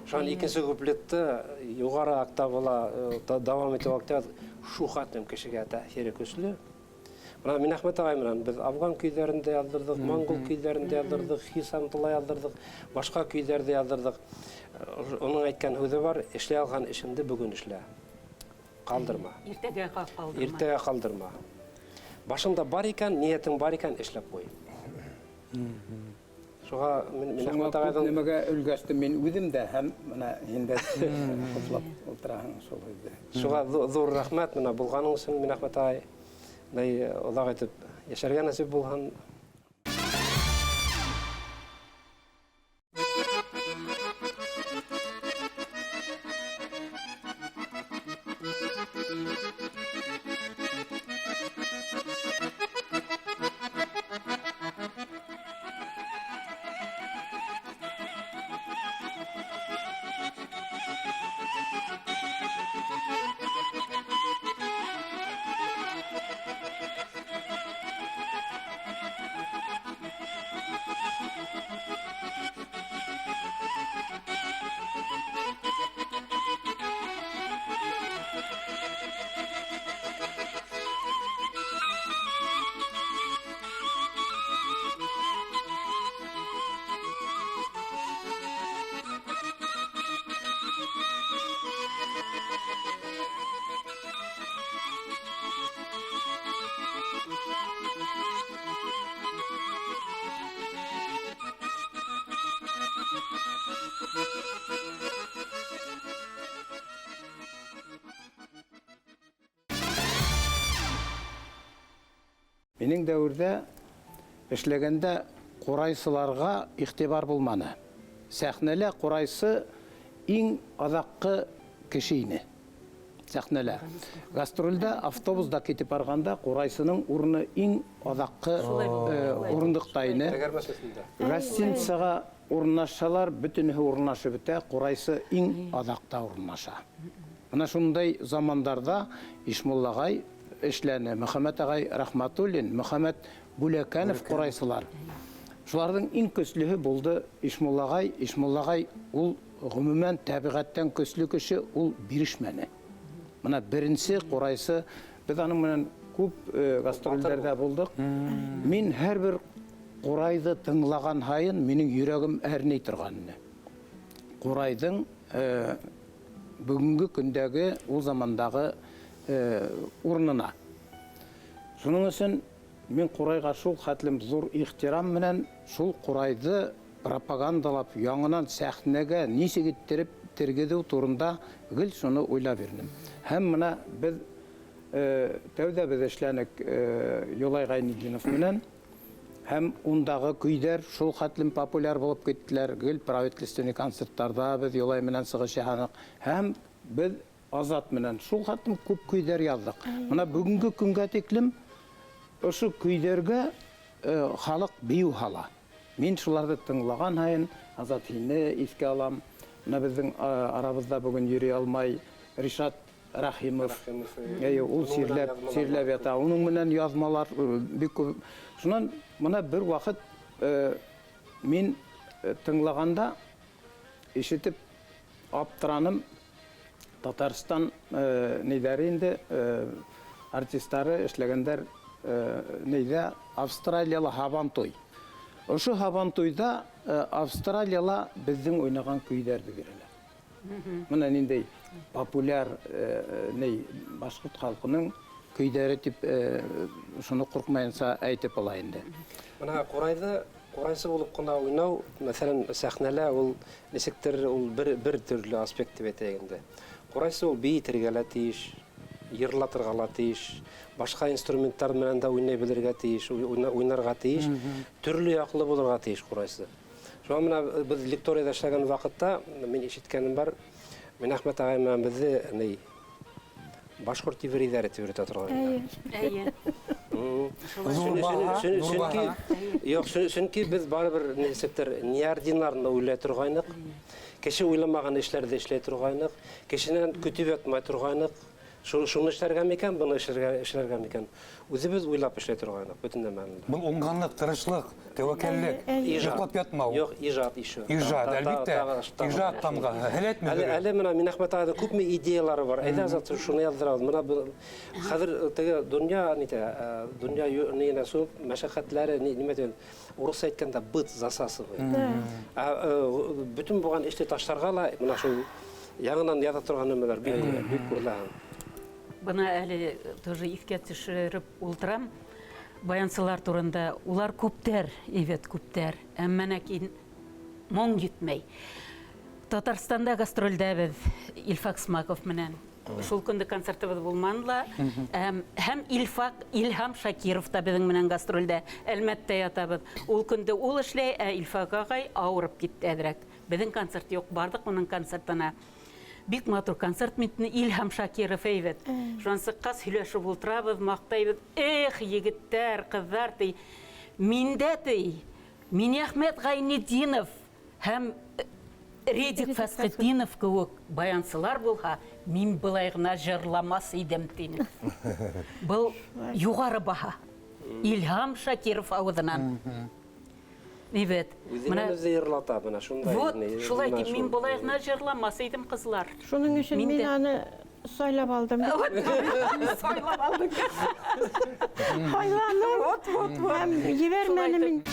Шунан икенсе куплетты юғары октавала дауам итеп октава шул хәтлем кешегә тәьҫире көслө. Мына Минәхмәт ағай менән беҙ афган көйҙәрен дә яҙҙырҙыҡ, монгол көйҙәрен дә яҙҙырҙыҡ, хисамды ла яҙҙырҙыҡ, башҡа көйҙәрҙе яҙҙырҙыҡ. Уның әйткән һүҙе бар: эшләй алған эшеңде бөгөн эшлә. Ҡалдырма. Иртәгә ҡалдырма. Иртәгә ҡалдырма. Башыңда бар икән, ниәтең бар икән, эшләп ҡуй. Шуға мин Шуңа Әхмәт ағайҙың күп нәмәгә өлгәштем мин үҙем дә, һәм мына һин дә ҡотлап ултыраһың шул һүҙҙе. Шуға ҙур рәхмәт мына булғаның өсөн, Минәхмәт ағай. Бындай оҙаҡ итеп йәшәргә насип булһын. Минең дәүерҙә эшләгәндә ҡурайсыларға иғтибар булманы. Сәхнәлә ҡурайсы иң аҙаҡҡы кеше ине. Сәхнәлә. Гастролдә автобусда китеп барғанда ҡурайсының урыны иң аҙаҡҡы урындыҡта ине. Гостиницаға урынлашһалар, бөтөнөһө урынлашып бөтә, ҡурайсы иң аҙаҡта урынлаша. Бына шундай замандарҙа Ишмулла ағай эшләне, Мөхәммәт ағай Рәхмәтуллин, Мөхәммәт Бүләкәнов ҡурайсылар. Шуларҙың иң көслөһө булды Ишмулла ағай. Ишмулла ағай ул ғөмүмән тәбиғәттән көслө кеше, ул бирешмәне. Бына беренсе ҡурайсы, беҙ аның менән күп гастролдәрҙә булдыҡ. Мин һәр бер ҡурайҙы тыңлаған һайын минең йөрәгем әрней торған ине. Ҡурайҙың бөгөнгө көндәге ул замандағы урынына. Шуның өсөн мин ҡурайға шул хәтлем ҙур ихтирам менән шул ҡурайҙы пропагандалап, яңынан сәхнәгә нисек иттереп тергеҙеү турында гел шуны уйлап йөрөнөм. Һәм бына беҙ тәүҙә беҙ эшләнек Юлай Ғәйнетдинов менән, һәм ундағы көйҙәр шул хәтлем популяр булып киттеләр. Гел правительственный концерттарҙа беҙ Юлай менән сығыш яһаныҡ. Һәм беҙ Азат менән шул хәтлем күп көйҙәр яҙҙыҡ. Бына бөгөнгө көнгә тиклем ошо көйҙәргә халыҡ бейеү һала. Мин шуларҙы тыңлаған һайын Азат һине иҫкә алам. Бына беҙҙең арабыҙҙа бөгөн йөрөй алмай Ришат Рәхимов. Эйе, ул сирләп ята. Уның менән яҙмалар бик күп. Шунан бына бер ваҡыт мин тыңлағанда ишетеп аптыраным. Татарстан нейҙәре инде артистары эшләгәндәр нейҙә Австралияла һабантуй. Ошо һабантуйҙа Австралияла беҙҙең уйнаған көйҙәрҙе бирәләр. Бына ниндәй популяр ней башҡорт халҡының көйҙәре тип шуны ҡурҡмайынса әйтеп ала инде. Бына ҡурайҙы ҡурайсы булып ҡына уйнау, мәҫәлән, сәхнәлә ул нисектер ул бер төрлө аспект тип әйтәйек инде. Ҡурайсы ул бейетергә лә тейеш, йырлатырға ла тейеш, башҡа инструменттар менән дә уйнай белергә тейеш, уйнарға тейеш, төрлө яҡлы булырға тейеш ҡурайсы. Шуға бына беҙ лекторияда эшләгән ваҡытта мин ишеткәнем бар, мин Әхмәт ағай менән беҙҙе ни башҡорт еврейҙәре тип йөрөтә торған. Эйе. Юҡ, сөнки беҙ барыбер нисектер неординарно уйлай торғайныҡ, кеше уйламаған эшләрҙе эшләй торғайныҡ, кешенән көтөп ятмай торғайныҡ. Шуны эшләргә микән, быны эшләргә микән? Үҙебеҙ уйлап эшләй торғайныҡ бөтөн нәмәне. Был уңғанлыҡ, тырышлыҡ, тәүәккәллек, йоҡлап ятмау. Юҡ, ижад еще. Ижад, әлбиттә. Ижад тамғаһы, һәләт мөдире. Әле бына Минәхмәт ағайҙың күпме идеялары бар. Әйҙә, Азат, шуны яҙҙырабыҙ. Бына был хәҙер теге донъя нитә, донъя нигенә сумып, мәшәҡәтләре нимә тип, урыҫса әйткәндә быт засасывает. Бөтөн булған эште ташларға ла бына шул яңынан яҙа торған нәмәләр бик бик күрелә. Бына әле тоже иҫкә төшөрөп ултырам. Баянсылар турында улар күптәр, эвет күптәр. Әммә ләкин моң етмәй. Татарстанда гастролдә беҙ Илфак Смаков менән. Шул көндө концертыбыҙ булманы ла. Һәм Илфак, Илһам Шакиров та беҙҙең менән гастролдә. Әлмәттә ятабыҙ. Ул көндө ул эшләй, ә Илфак ағай ауырып китте әҙерәк. Беҙҙең концерт юҡ, барҙыҡ уның концертына. Бик матур концерт митне Илһам Шакиров әйбәт. Шунан сыҡҡас һөйләшеп ултырабыҙ, маҡтайбыҙ. Эх, егеттәр, ҡыҙҙар ти. Миндә ти Минәхмәт Ғәйнетдинов һәм Редик Фәсхетдинов кеүек баянсылар булһа, мин былай ғына йырламас идем тине. Был юғары баһа. Илһам Шакиров ауыҙынан. Әйбәт. Үҙенән үҙе йырлата бына шундай. Вот, шулай тип, мин былай ғына йырламас идем, ҡыҙлар. Шуның өсөн мин аны сайлап алдым. Вот, сайлап алдың. Һайланым. Вот, вот, вот. Һәм ебәрмәне мин.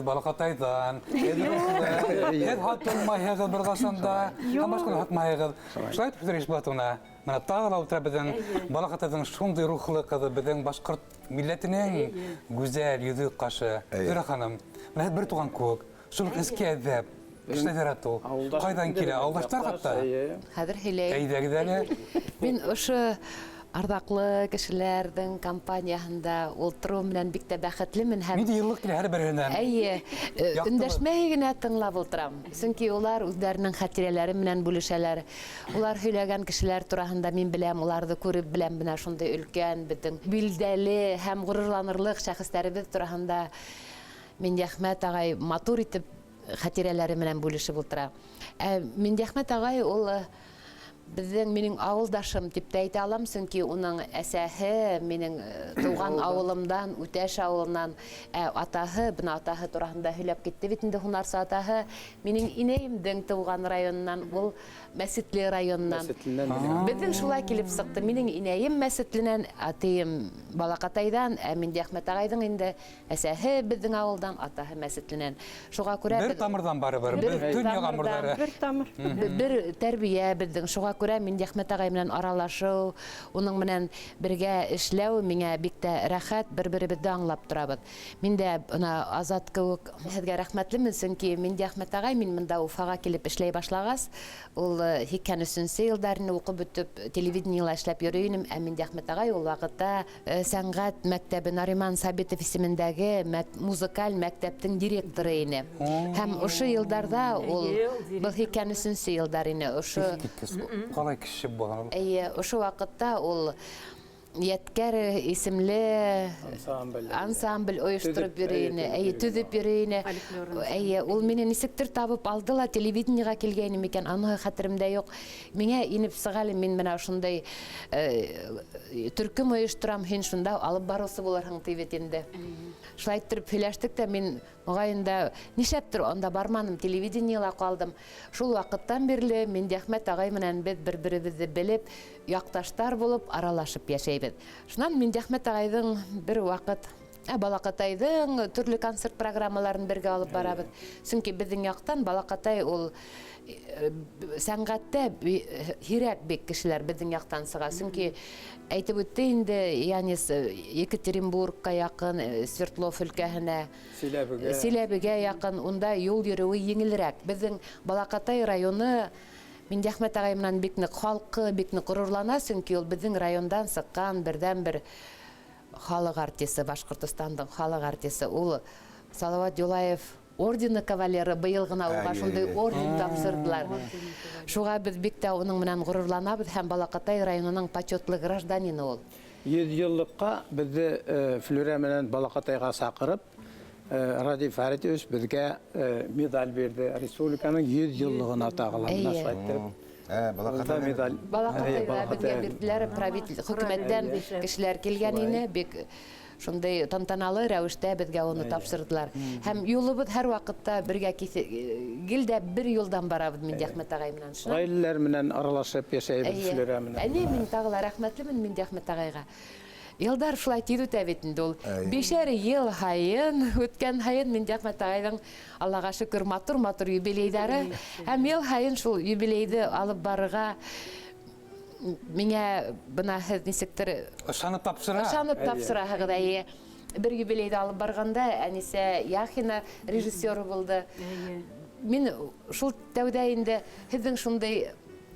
һеҙ балаҡатайҙан, һеҙ рухлы, һеҙ һатылмайһығыҙ бер ҡасан да, һәм башҡа һатмайһығыҙ. Шулай итеп Флүрә Ишбулатовна, менә тағы ла ултыра беҙҙең балаҡатайҙың шундай рухлы ҡыҙы, беҙҙең башҡорт милләтенең гүзәл йөҙөк ҡашы. Флүрә ханым, менә һеҙ бер туған кеүек, шул уҡ эске әҙәп, кешене яратыу. Ҡайҙан килә? Ауылдаштар хатта. Хәҙер һөйләйем. Әйҙәгеҙ әле. Мин ошо арҙаҡлы кешеләрҙең компанияһында ултырыу менән бик тә бәхетлемен һәм Ниндәй йыллыҡ килә һәр береһенән. Әйе, Яҡтылыҡ. өндәшмәй генә тыңлап ултырам. Сөнки улар үҙҙәренең хәтирәләре менән бүлешәләр. Улар һөйләгән кешеләр тураһында мин беләм, уларҙы күреп беләм, бына шундай өлкән, беҙҙең билдәле һәм ғорурланырлыҡ шәхестәребеҙ тураһында Миндиәхмәт ағай матур итеп хәтирәләре менән бүлешеп ултыра. Ә Миндиәхмәт ағай ул беҙҙең минең ауылдашым тип тә әйтә алам, сөнки уның әсәһе минең тыуған ауылымдан, Үтәш ауылынан, ә атаһы, бына атаһы тураһында һөйләп китте бит инде һунарсы атаһы, минең инәйемдең тыуған районынан, ул Мәсетле районынан. Мәсетленән минең. Беҙҙең шулай килеп сыҡты. Минең инәйем Мәсетленән, атайым Балаҡатайҙан, ә Миндиәхмәт ағайҙың инде әсәһе беҙҙең ауылдан, атаһы Мәсетленән. Шуға күрә Бер беҙ тамырҙан барыбер, Бер беҙ донъя тамырҙан. тамырҙары. Бер тамыр. Бер тәрбиә беҙҙең. Шуға күрә Миндиәхмәт ағай менән аралашыу, уның менән бергә эшләү миңә бик тә рәхәт, бер-беребеҙҙе аңлап торабыҙ. Мин дә бына Азат кеүек һеҙгә рәхмәтлемен, сөнки Миндиәхмәт ағай мин бында Уфаға килеп эшләй башлағас, ул һикһән өсөнсө йылдарын уҡып бөтөп телевидениела эшләп йөрөй инем, ә Миндиәхмәт ағай ул ваҡытта сәнғәт мәктәбе Нариман Сабитов исемендәге музыкаль мәктәптең директоры ине. Һәм ошо йылдарҙа ул, Эйе, ул директор. был һикһән өсөнсө йылдар ине, ошо Иҫ киткес. Ҡалай кеше булған ул? Эйе, ошо ваҡытта ул Йәткәр исемле Ансамбль. ансамбль ойоштороп Төҙөп, йөрөй ине. эйе, Эйе, төҙөп төҙөп йөрөй ине. Фольклор ансамбль. Эйе, ул мине нисектер табып алды ла телевидениеға килгәйне микән, аныһы хәтеремдә юҡ. Миңә инеп сыға әле, мин бына ошондай төркөм ойошторам, һин шунда алып барыусы булырһың ти бит инде. Шулай иттереп һөйләштек тә, мин моғайын да нишләптер анда барманым, телевидениела ҡалдым. Шул ваҡыттан бирле Миндиәхмәт ағай менән беҙ бер-беребеҙҙе белеп, яҡташтар булып аралашып йәшәйбеҙ. Шунан Миндиәхмәт ағайҙың бер ваҡыт, Балаҡатайҙың төрлө концерт программаларын бергә алып барабыҙ. Сөнки беҙҙең яҡтан Балаҡатай ул сәнғәттә һирәк бик кешеләр беҙҙең яҡтан сыға. Сөнки әйтеп үтте инде Янис Екатеринбургка яҡын, Свердлов өлкәһенә, Силәбегә. Силәбегә яҡын, унда юл йөрөүе еңелерәк. Беҙҙең Балаҡатай районы Миндиәхмәт ағай менән бик ныҡ халҡы, бик ныҡ ғорурлана, сөнки ул беҙҙең райондан сыҡҡан берҙән-бер халыҡ артисы, Башҡортостандың халыҡ артисы. Ул Салават Юлаев ордены кавалеры, быйыл ғына уға шундай орден тапшырҙылар. Шуға беҙ бик тә уның менән ғорурланабыҙ һәм Балаҡатай районының почетлы гражданины ул. Йөҙ йыллыҡҡа беҙҙе Флүрә менән Балаҡатайға саҡырып, Радий Фәритович беҙгә медаль бирҙе. Республиканың йөҙ йыллығына тағыла. Менә шулай иттереп. Балаҡатай Унда медаль. Балаҡатайға Эйе, Балаҡатай. беҙгә бирҙеләр, правитель, хөкүмәттән кешеләр килгән ине, бик шундай тантаналы рәүештә беҙгә уны тапшырҙылар. Һәм юлыбыҙ һәр ваҡытта бергә гел дә бер юлдан барабыҙ Миндиәхмәт ағай менән. Шунан Ғаиләләр менән аралашып йәшәйбеҙ Эйе. Флүрә менән. Әне мин тағы ла рәхмәтлемен Миндиәхмәт ағайға. Йылдар шулай тиҙ үтә бит инде ул. Бишәр йыл һайын, үткән һайын Миндиәхмәт ағайҙың Аллаға шөкөр матур-матур юбилейҙары. Һәм йыл һайын шул юбилейҙе алып барырға миңә бына һеҙ нисектер Ышанып тапшыра. Ышанып тапшыраһығыҙ, эйе. Бер юбилейҙе алып барғанда Әнисә Яхина режиссеры булды. Мин шул тәүҙә инде һеҙҙең шундай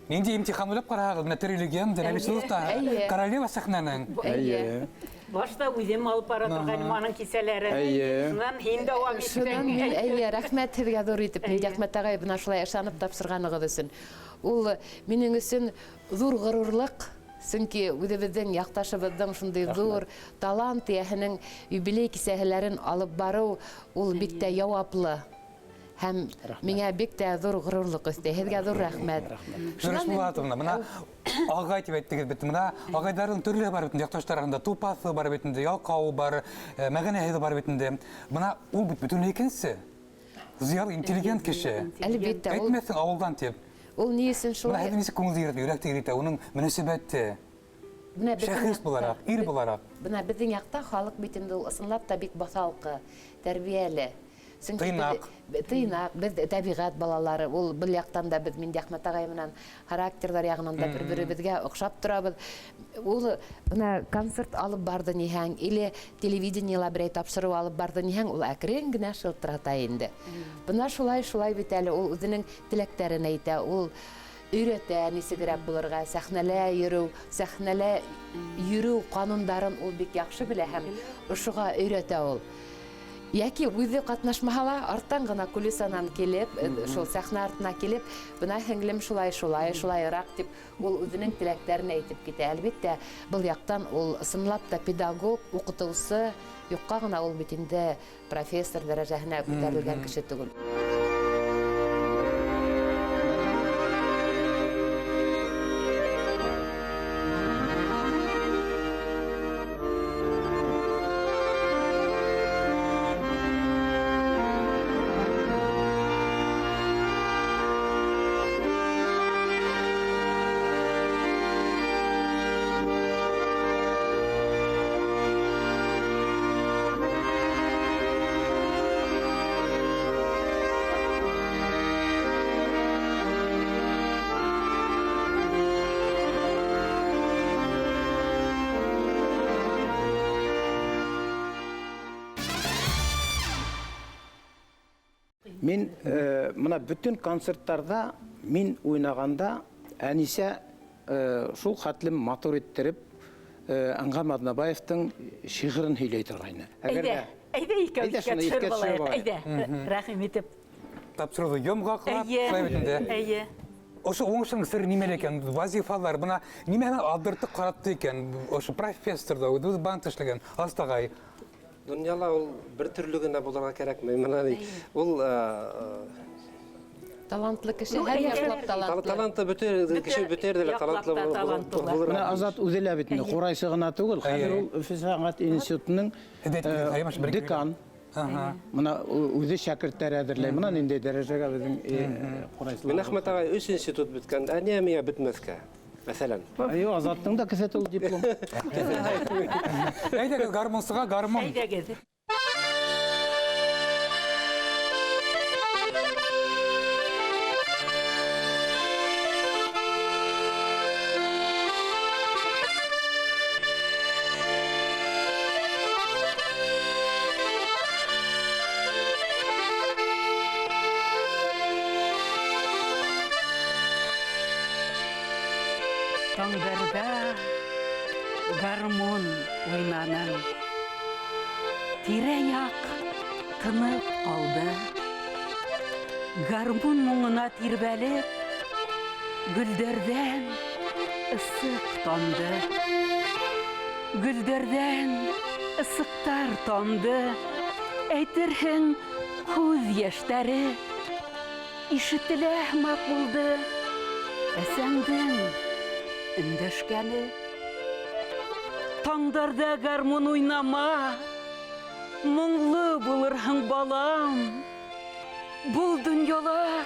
Ниндәй имтихан уйлап ҡараһағыҙ, менә тере легенда, Нәбисулов та королева сәхнәнең. Башта үҙем алып бара торғайным аның кисәләрен. Шунан һин дауам иттең. Шунан мин, эйе, рәхмәт һеҙгә ҙур итеп, Миндиәхмәт ағай бына шулай ышанып тапшырғанығыҙ өсөн. Ул минең өсөн ҙур ғорурлыҡ, сөнки үҙебеҙҙең яҡташыбыҙҙың шундай ҙур талант эйәһенең юбилей кисәһеләрен алып барыу ул бик тә яуаплы. Һәм миңә бик тә ҙур ғорурлыҡ өҫтәй. Һеҙгә ҙур рәхмәт. Флүрә Шунан Ишбулатовна, бына ағай тип әйттегеҙ бит, бына ағайҙарҙың төрлөһө бар бит инде, яҡташтар араһында тупаҫы бар бит инде, ялҡауы бар, мәғәнәһеҙе бар бит инде. Бына ул бит бөтөнләй икенсе. Зыялы, интеллигент кеше. Әлбиттә, ул Әйтмәҫһең ауылдан тип. Ул ни өсөн шулай? Бына һеҙҙең нисек күңелде йөрөтә, йөрәкте йөрөтә, уның мөнәсәбәте. Бына беҙҙең Шәхес яҡта булараҡ, ир булараҡ. Бына беҙҙең яҡта халыҡ бит инде ул ысынлап та бик баҫалҡы, тәрбиәле. Сөнки Тыйнаҡ. Тыйнаҡ, беҙ тәбиғәт балалары, ул был яҡтан да беҙ Миндиәхмәт ағай менән характерҙар яғынан да бер-беребеҙгә оҡшап торабыҙ. Ул бына концерт алып барҙы ниһәң, или телевидениела берәй тапшырыу алып барҙы ниһәң, ул әкрен генә шылтырата инде. Бына шулай-шулай бит әле ул үҙенең теләктәрен әйтә, ул өйрәтә нисегерәк булырға, сәхнәлә йөрөү, сәхнәлә йөрөү ҡанундарын ул бик яҡшы белә һәм ошоға өйрәтә ул. Йәки үҙе ҡатнашмаһа ла, арттан ғына кулисанан килеп, шул сәхнә артына килеп, бына һеңлем шулай, шулай, шулайыраҡ тип, ул үҙенең теләктәрен әйтеп китә. Әлбиттә, был яҡтан ул ысынлап та педагог, уҡытыусы, юҡҡа ғына ул бит инде профессор дәрәжәһенә күтәрелгән кеше түгел. Мин мына бөтөн концерттарҙа мин уйнағанда Әнисә шул хәтлем матур иттереп Әнғәм Аҙнабаевтың шиғырын һөйләй торғайны. Әйҙә, әйҙә икәү Әйҙә иҫкә шуны иҫкә төшөрөп төшөрөп алайыҡ. алайыҡ. Әйҙә, рәхим итеп. Тапшырыуҙы йомғаҡлап, Әйе, шулай бит инде. әйе. Ошо уңышың сере нимәлә икән? Вазифалар, бына нимәне алдыртып ҡаратты икән? Ошо профессор да, үҙебеҙ банкта эшләгән Астағай. Донъяла ул бер төрлө генә булырға кәрәкмәй. Мына ни, ул, Талантлы кеше, Ну, һәр әйе. яҡлап талантлы. Талантлы бөтә Бөтә кеше бөтә ерҙә лә яҡлап талантлы та талантлы. булырға Бына тейеш. Азат үҙе лә бит инде ҡурайсы ғына түгел, хәҙер Әйе. ул Өфө сәнғәт институтының, Һеҙ әйткән Хәлимә Шәберкәй. декан. Бына үҙе шәкерттәр әҙерләй. Бына ниндәй дәрәжәгә беҙҙең, ҡурайсылар. Мин Әхмәт ағай өс институт бөткән, ә ниңә миңә бөтмәҫкә? Мәҫәлән. Әйе, Азаттың да кеҫә тулы диплом. Әйҙәгеҙ гармунсыға гармун. Әйҙәгеҙ. Таңдарҙа гармун уйнаның, тирә-яҡ тынып ҡалды. Гармун моңона тирбәлеп, гөлдәрҙән ысыҡ тамды. Гөлдәрҙән ысыҡтар тамды. Әйтерһең, күҙ йәштәре ишетелә һымаҡ булды. Әсәңдең өндәшкәне. Таңдарҙа гармун уйнама, моңло булырһың, балам. Был донъяла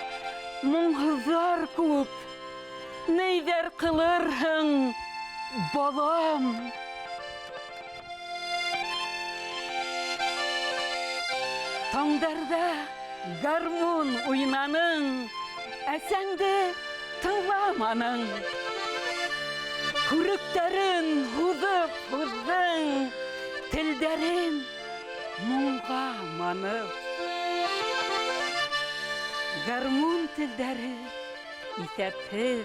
моңһоҙҙар күп, нейҙәр ҡылырһың, балам. Таңдарҙа гармун уйнаның, әсәңде тыңламаның. Күректәрен һуҙып һуҙҙың, телдәрен моңға манып. Гармун телдәре иҫәпһеҙ,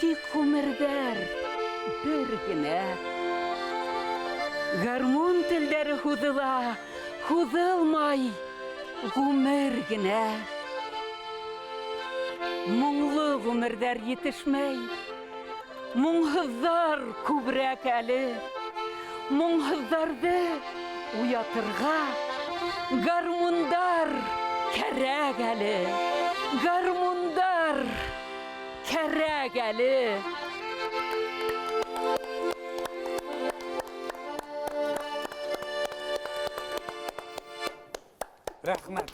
тик ғүмерҙәр бер генә. Гармун телдәре һуҙыла, һуҙылмай ғүмер генә. Моңло ғүмерҙәр етешмәй, моңһоҙҙар күберәк әле. Моңһоҙҙарҙы уятырға гармундар кәрәк әле. Гармундар кәрәк әле. Рәхмәт.